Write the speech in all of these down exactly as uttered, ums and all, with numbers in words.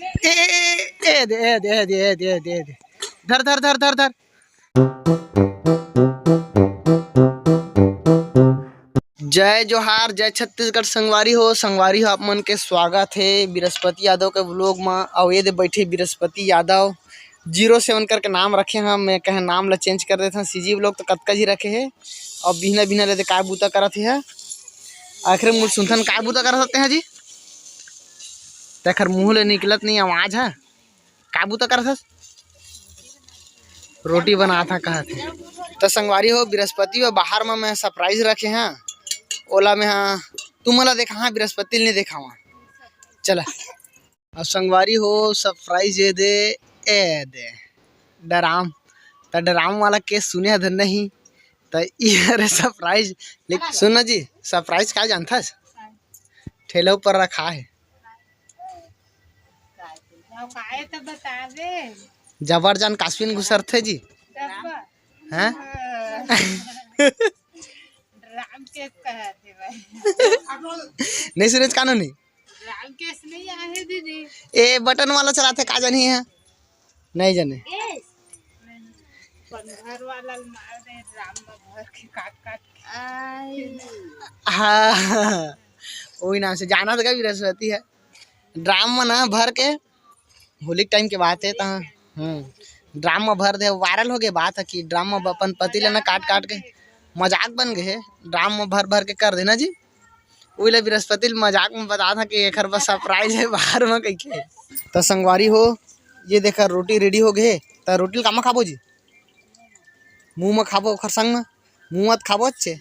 ए, ए, ए, ए दे, ए दे, ए दे, ए दे, ए दे, ए दे। धर, धर, धर, धर, धर। जय जोहार, जय छत्तीसगढ़ संगवारी हो। संगवारी हो, आप मन के स्वागत हे बृहस्पति यादव के vlog म। अउ ये दे बैठे बृहस्पति यादव, ज़ीरो सेवन करके नाम रखे हन। मैं कहे नाम ला change कर देथन, CG vlog तो कतका झी रखे हे। अउ बिहना बिहना ले दे काय बूता करत हे, आखिर मुल सुनथन काय बूता करत हे जी। तेखर मुंह ले निकलत नहीं आवाज हे। का बूता करत हस? रोटी बनात हा कहत हे। त संगवारी हो, बृहस्पति व बाहर म मैं surprise रखे हा, ओला मैं हा तुमन ला देखाहा, बृहस्पति ल नइ देखावा। चला, अब संगवारी हो, surprise ये दे, ए दे drum। त drum वाला के सुने हन नहीं, त ये हरे surprise। लेकिन सुन ना जी, surprise का जानथस? ठेला ऊपर रखा हे। अब काहे तो बतावे। जबर जान कास्विन घुसरथे जी। जबर। हैं? राम केस कहत हे भाई। नहीं सुनेच कानो नहीं। राम केस नहीं आए हे दीदी। ए बटन वाला चलाथे का जानी हे? नहीं जाने। ए, अपन घर वाला ल मार दे, ड्राम म भर के काट काट के। हाँ, वही नाम से जाना तो का बृहस्पति हे। ड्राम म ना भर के, होली के टाइम के बात हे, तहाँ, हम्म, ड्राम म भर दे। वायरल हो गए बात हे कि ड्राम म अपन पति ल ना काट काट के, मजाक बन गए हे, ड्राम म भर भर के कर देना जी। उइला बृहस्पति ल मजाक म बता था कि एखर बस surprise हे बाहर म कहिके। त संगवारी हो, ये देखा रोटी ready हो गए। त रोटी ल कामा खाबो जी? मुंह म खाबो ओखर संग म? मुंह म त खाबो अच्छे।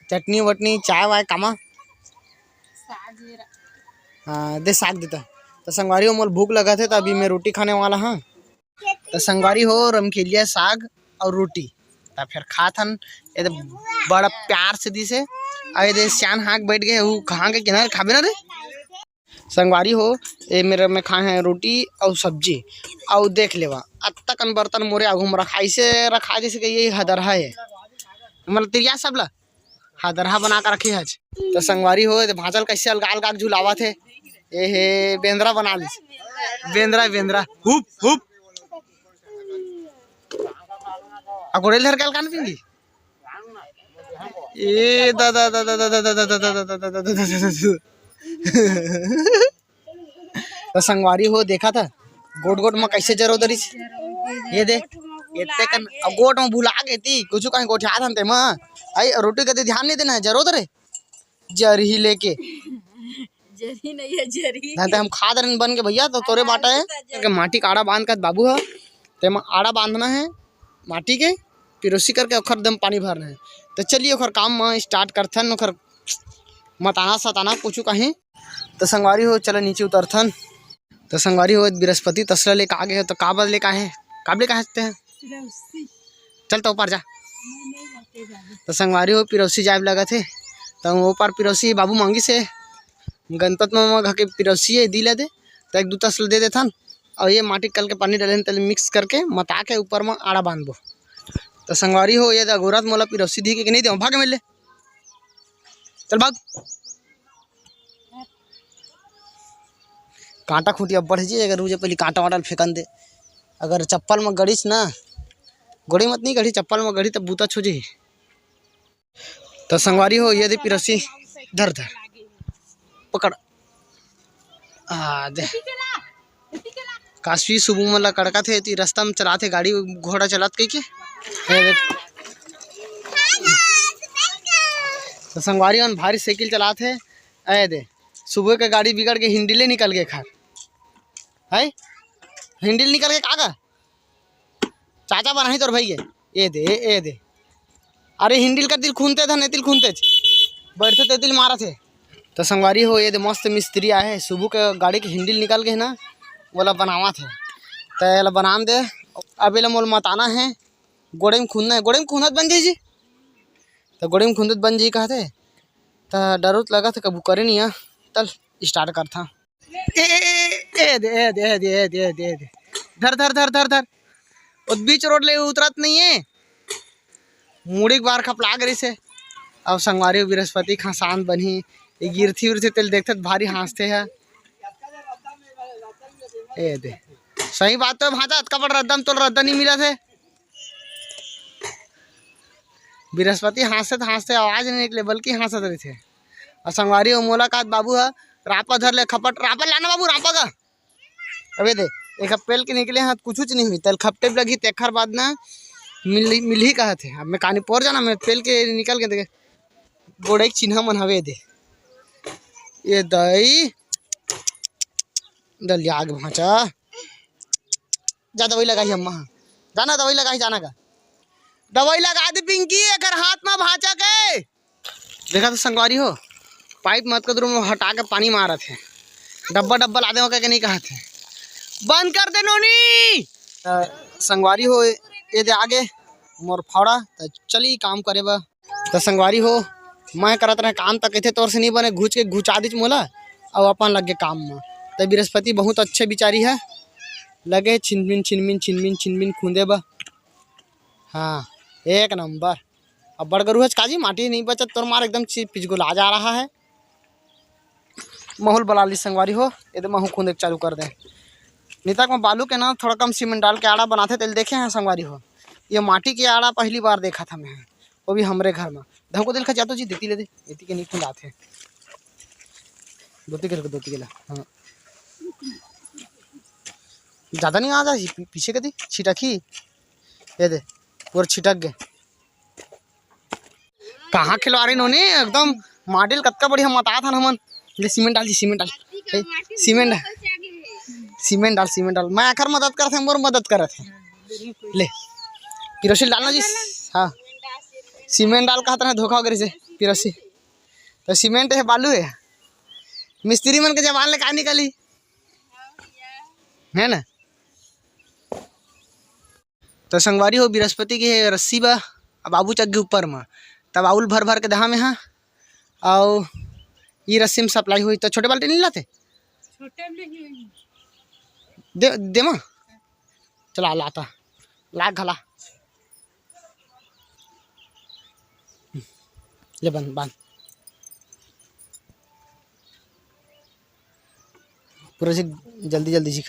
चटनी वटनी, चाय वाय कामा? हाँ, दे साग देता। त संगवारी हो, मोल भूख लगत हे, त अभी मैं रोटी खाने वाला हाँ। त संगवारी हो, रमकेलिया साग अउ रोटी, त फेर खात हन। ये दे बड़ा प्यार से दिसे। अउ ये दे सियान हाँक बैठ गए, उ कहाँ के किनारे खाबे ना रे। संगवारी हो, ये मेरा मैं खाए हैं रोटी अउ सब्जी। अउ देख लेवा, अत्ता कन बर्तन मोरे आगू में रखा, ऐसे रखा जैसे कि ये हदरहा है, मतलब तिरिया सब ला। हाँ, दरहा बना के रखे हच। त संगवारी हो, ये भांचल कैसे अलगा अलगा झुलावत हे। ए हे, बेंदरा बना लिस। बेंदरा, बेंदरा। Hoop, hoop. आ गोड़े धर के अलगा न पिंगी। ए दादा, दादा, दादा, दादा। त संगवारी हो, देखा था गोट गोट म कैसे जरो दरिस। ये दे, एते कन, अब गोट म भुला गे ती, कुछ कहीं गोठिया थन ते म। आई रोटी के दे ध्यान नहीं देना है, जरो दे रे। जरही लेके। जरही नहीं है, जरही। नहीं तो हम खाद रन बन के भैया, तो तोरे बाटा है। करके माटी का आड़ा बांध कर बाबू ह, ते म आड़ा बांधना है माटी के, पिरोसी करके ओखर दम पानी भरना है। तो चलिए ओखर काम म start करथन, ओखर मताना सताना कुछ कहीं। तो संगवारी हो, चलो नीचे उतरथन। तो संगवारी हो, बृहस्पति तसला लेके आ गए हो, तो का बदले का है, का बदले का हंसते हैं? चल तो ऊपर जा। तो संगवारी हो, पिरौसी जाए लगा थे, तो ऊपर पिरौसी बाबू मांगी से गणपत मामा घर के पिरौसी है, दी ला दे, तो एक दू तसला दे देथन। और ये माटी कल के पानी डाले तेल mix करके मता के ऊपर में आड़ा बांधबो। तो संगवारी हो, ये दे अगोरत मोला पिरौसी दी के नहीं दे, भाग मिल ले। चल भाग। कांटा खूंटी अब्बड़ हे जी, अगर रुझे पहली कांटा वांटा ल फेंकन दे। अगर चप्पल म गड़ीस ना, गोड़ी मत नहीं गड़ी, चप्पल म गड़ी तब बूता छो जी। तो संगवारी हो, ये दे पिरौसी, धर धर, पकड़। आ दे। काशी सुबह मन ला कड़का थे, ती रास्ता में चलाथे गाड़ी घोड़ा चलात कही के। ये देख। तो संगवारी मन भारी साइकिल चलाथे। ए दे, सुबह के गाड़ी बिगड़ के हिंडीले निकल गए खार। है? हिंडील निकल के का का? चाचा बनाही तोर भाई के। ए दे, ए दे। अरे हिंडील कर दिल खूनते था, नेतिल खूनते। बैठते तेतिल मारा थे। तो संगवारी हो, ये दे मस्त मिस्त्री आए हैं। सुबह के गाड़ी के हिंडील निकल गए ना, वोला बनावा थे। तो एला बनान दे। अब एला मोल मताना है, गोड़े में खूनना है, गोड़े में खूनत बन जाई जी। तो गोड़े में खूनत बन जाई कहते। तो डर उत लगा था, कबू करे नहीं है। चल start कर था। ए, ए, ए, ए दे, ए दे, ए दे, ए दे, ए दे, ए दे। धर, धर, धर, धर, धर। वो बीच रोड ले उतरत नहीं है। मुड़ी के बार खपला गरी से। अब संगवारी बृहस्पति खसान बनही। ये गिरथी उरथी तेल देखते त भारी हाँसते है। ए दे, सही बात तो भांचा, अतका बड़ रद्दा म तोला रद्दा नहीं मिला थे। बृहस्पति हाँसत हाँसत आवाज नहीं निकले, बल्कि हाँसत रहिथे। अउ संगवारी हो, मोला कहत बाबू ह, "रापा धर ले, खपट, रापा लाना बाबू, रापा का।" अबे दे, एक पेल के निकले हाथ, कुछ नहीं हुई, तेल खपटे भी लगी, तेखर बाद ना मिल, मिल ही कहत हे। अब मैं कानी पोर जाना, मैं पेल के निकल के देखे, गोड़े के चिन्हा मन हवे दे। ये दई, दलियाग भांचा। जा दवाई लगाही अम्मा हा। जाना दवाई लगाही, जाना का। दवाई लगा दे पिंकी, एकर हाथ में भांचा के। देखा तो संगवारी हो, पाइप मत कदरू में हटा के पानी मारत हे। डब्बा डब्बा ला दे कह के नहीं कहत हे। बंद कर दे नोनी। त संगवारी हो, ये दे आगे मोर फावड़ा, त चली काम करे बा। त संगवारी हो, मैं करत रहे काम, त कहिथे तोर से नहीं बने, घुच के घुचा दीच मोला, अउ अपन लग गे काम में। त बृहस्पति बहुत अच्छे बिचारी है, लगे छिनमिन छिनमिन छिनमिन छिनमिन खूंदे बा। हाँ, एक नंबर। अब बड़ गरु है काजी, माटी नहीं बचत तोर मार, एकदम चि-, पिचगुला जा रहा है। महूल बला ली संगवारी हो, ये दे महू खूंदे के चालू कर दे। नितक में बालू के ना थोड़ा कम सीमेंट डाल के आड़ा बनाथे, तेल देखे हैं संगवारी हो। ये माटी के आड़ा पहली बार देखा था मैं, वो भी हमरे घर में। धको दिल खा जातो जी, देती ले दे, देती के नहीं खुंदात है। धोती के, धोती के ला, हाँ। ज्यादा नहीं आ जा, पी-, पीछे के दी, छिटक ही। ये दे, पूरा छिटक गए। कहाँ खिलवारी नोनी, एकदम माटी ल कतका बढ़िया मतात हन हमन। ले सीमेंट डाल जी, सीमेंट डाल। ए, सीमेंट डाल, सीमेंट डाल, सीमेंट डाल। मैं आखर मदद करत हे, मोर मदद करत हे। ले, किरोसिन डालना जी। हाँ, सीमेंट डाल कहत रहे, धोखा हो गया से। किरोसिन तो सीमेंट है, बालू है। मिस्त्री मन के जबान ले का निकली, है ना? त संगवारी हो, बृहस्पति के रस्सी बा, अब बाबू चघ गे ऊपर म, तब आउल भर भर के दहा में हा, अउ ई रस्सी में सप्लाई होई। त छोटे बाल्टी नहीं लाते? छोटे में नहीं होई। दे, दे माँ, चला लाता, ला घला, ले बन, बन। पूरा जी, जल्दी जल्दी जी।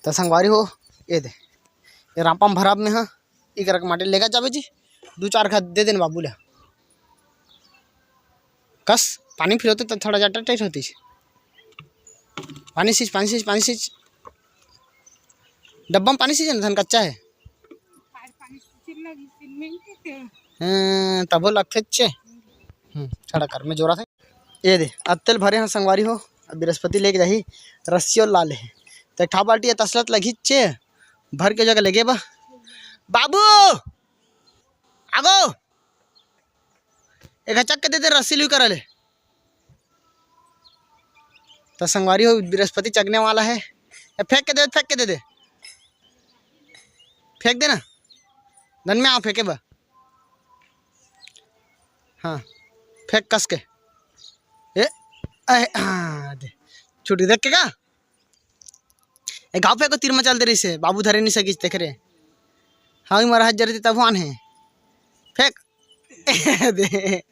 त संगवारी हो, ये दे, ये रापा म भराब में हा, ई करक माटी लेगा जाबे जी, दू चार घा दे देन बाबू ला। कस, पानी फिरोते त थोड़ा जाटा टाइट होती। पानी सींच, पानी सींच, पानी सींच। डब्बा में पानी सींच ना, धन कच्चा है। हाँ, तबो लगथे चे। हम्म, खड़ा कर, मैं जोरा से। ये दे, अब तेल भरे हैं संगवारी हो, अब बृहस्पति लेके जाही, रस्सी अउ ला ले। त एक ठा बाल्टी या तसलत लगही चे, भर के जगह लेगे बा। बाबू, आगो, एक चक के दे दे, रस्सी लुई करा ले। त संगवारी हो, बृहस्पति चघने वाला है। ए, फेंक के दे, फेंक के दे दे, फेंक दे ना। धन में आओ फेंके बा। हाँ, फेंक कस के। ए, ए, हाँ, दे। छुट्टी देख के का? ए, गाँव पे को तीर मचाल दे रही से, बाबू धरे नहीं सकिस, देख रे। हाँ, मरा हजार तब हुआन है। फेंक। दे।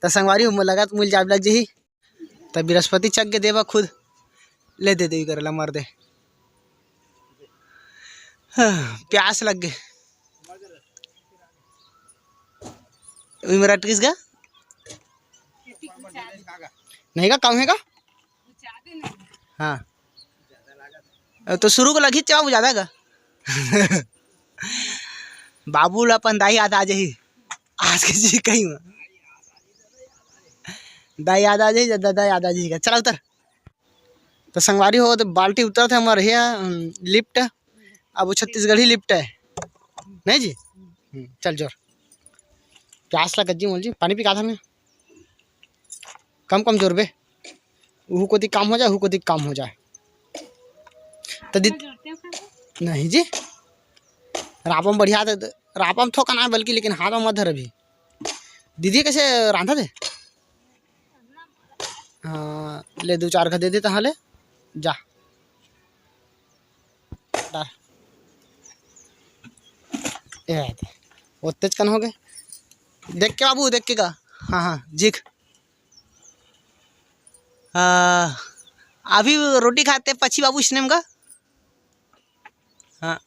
त संगवारी हो, मोला लगा त मुल जाब लग जही। त बृहस्पति चघ गे देवा खुद। ले दे दे करेला मर दे। हाँ, प्यास लग गे। उई मेरा अटकिस गा? नहीं का, कम है का? हाँ। तो शुरू को लगी चाव ज्यादा का। बाबू ला अपन दाई याद आ जाही। आज के जी कहीं में। दाई याद आ जाही, दादा याद आ जाही। चला उतर। तो संगवारी हो, तो बाल्टी उतरत हे हमर हे, अम, लिफ्ट। अब वो छत्तीसगढ़ी लिफ्ट है। नहीं जी? हम्म, चल जोर। प्यास लग गज्जी मोल जी, पानी पी का था मैं? कम कम जोर बे। उहू कोती काम हो जाए, उहू कोती काम हो जाए। तो दीदी, नहीं जी, रापम बढ़िया थे, रापम थोका ना बल्कि, लेकिन हाथ में मत धर अभी। दीदी कैसे रांधा थे? हाँ, ले दो चार घा दे दे तहाँ ले, जा। डाल। ए, ओतेच कन हो गए। देख के बाबू, देख के का? हाँ, हाँ, झिक। आ, अभी रोटी खाते पछी बाबू स्नेम का। हाँ,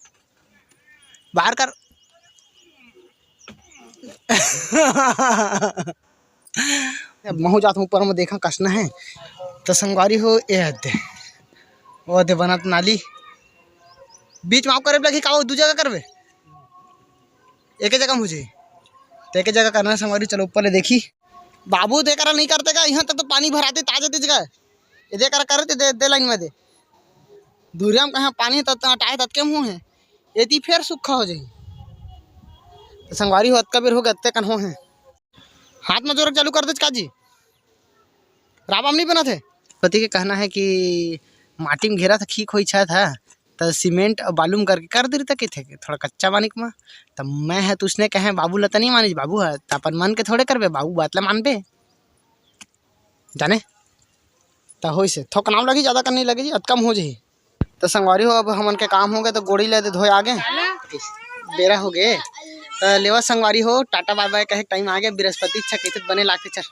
बाहर कर। अब महू जात हूँ ऊपर में, देखा कसना है। तो संगवारी हो, ए हद्दे, ओ दे बनत नाली, बीच में आप करे लगी का, वो दू जगह करबे, एक जगह में हो जाई, तो एक जगह करना है संगवारी। चलो ऊपर ले देखी। बाबू दे करा नहीं करते का, यहाँ तक तो पानी भराते ताजे तेज का, ये दे करा करे ते दे, दे लाइन में दे। धुरिया में कहाँ पानी तत अटाए तत के मुँह है, एती फेर सूखा हो जाई। तो संगवारी हो, अतका बेर हो गया, अतका कन हो है। हाथ में जोरक चालू कर दे काजी, राबा में नहीं बनत है। पति के कहना है कि माटी में घेरा था, खीख होई छत है, त सीमेंट अउ बालू में करके कर दे रहिता कहिथे कि थोड़ा कच्चा बानिक में। त मैं है, त उसने कहे, बाबू ल त नहीं मानिस, बाबू है त अपन मन के थोड़े करबे, बाबू बात ल मानबे, जाने। त होइसे थोक नाम लगी, ज्यादा कर नहीं लगी जी, अतका में हो जाही। त संगवारी हो, अब हमन के काम हो गए, त गोड़ी ले दे धोए आगे, बेरा हो गए। त लेवा संगवारी हो, टाटा बाय बाय कहे टाइम आ गए, बृहस्पति अच्छा कहिथे त बने लागथे। चल।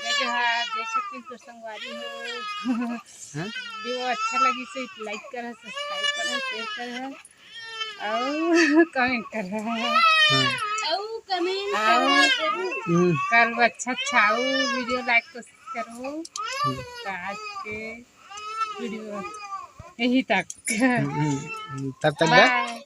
जय जोहार, जय छत्तीसगढ़ संगवारी हो। हाँ? वीडियो अच्छा लगी से लाइक करा, सब्सक्राइब करा, शेयर करा अउ कमेंट करा। हाँ। अउ कमेंट अउ करा। हम्म। कल अच्छा अच्छा अउ वीडियो लाइक कोशिश करो। हम्म। त आज के वीडियो यही तक। हम्म, हम्म, तब तक बाय। बाय।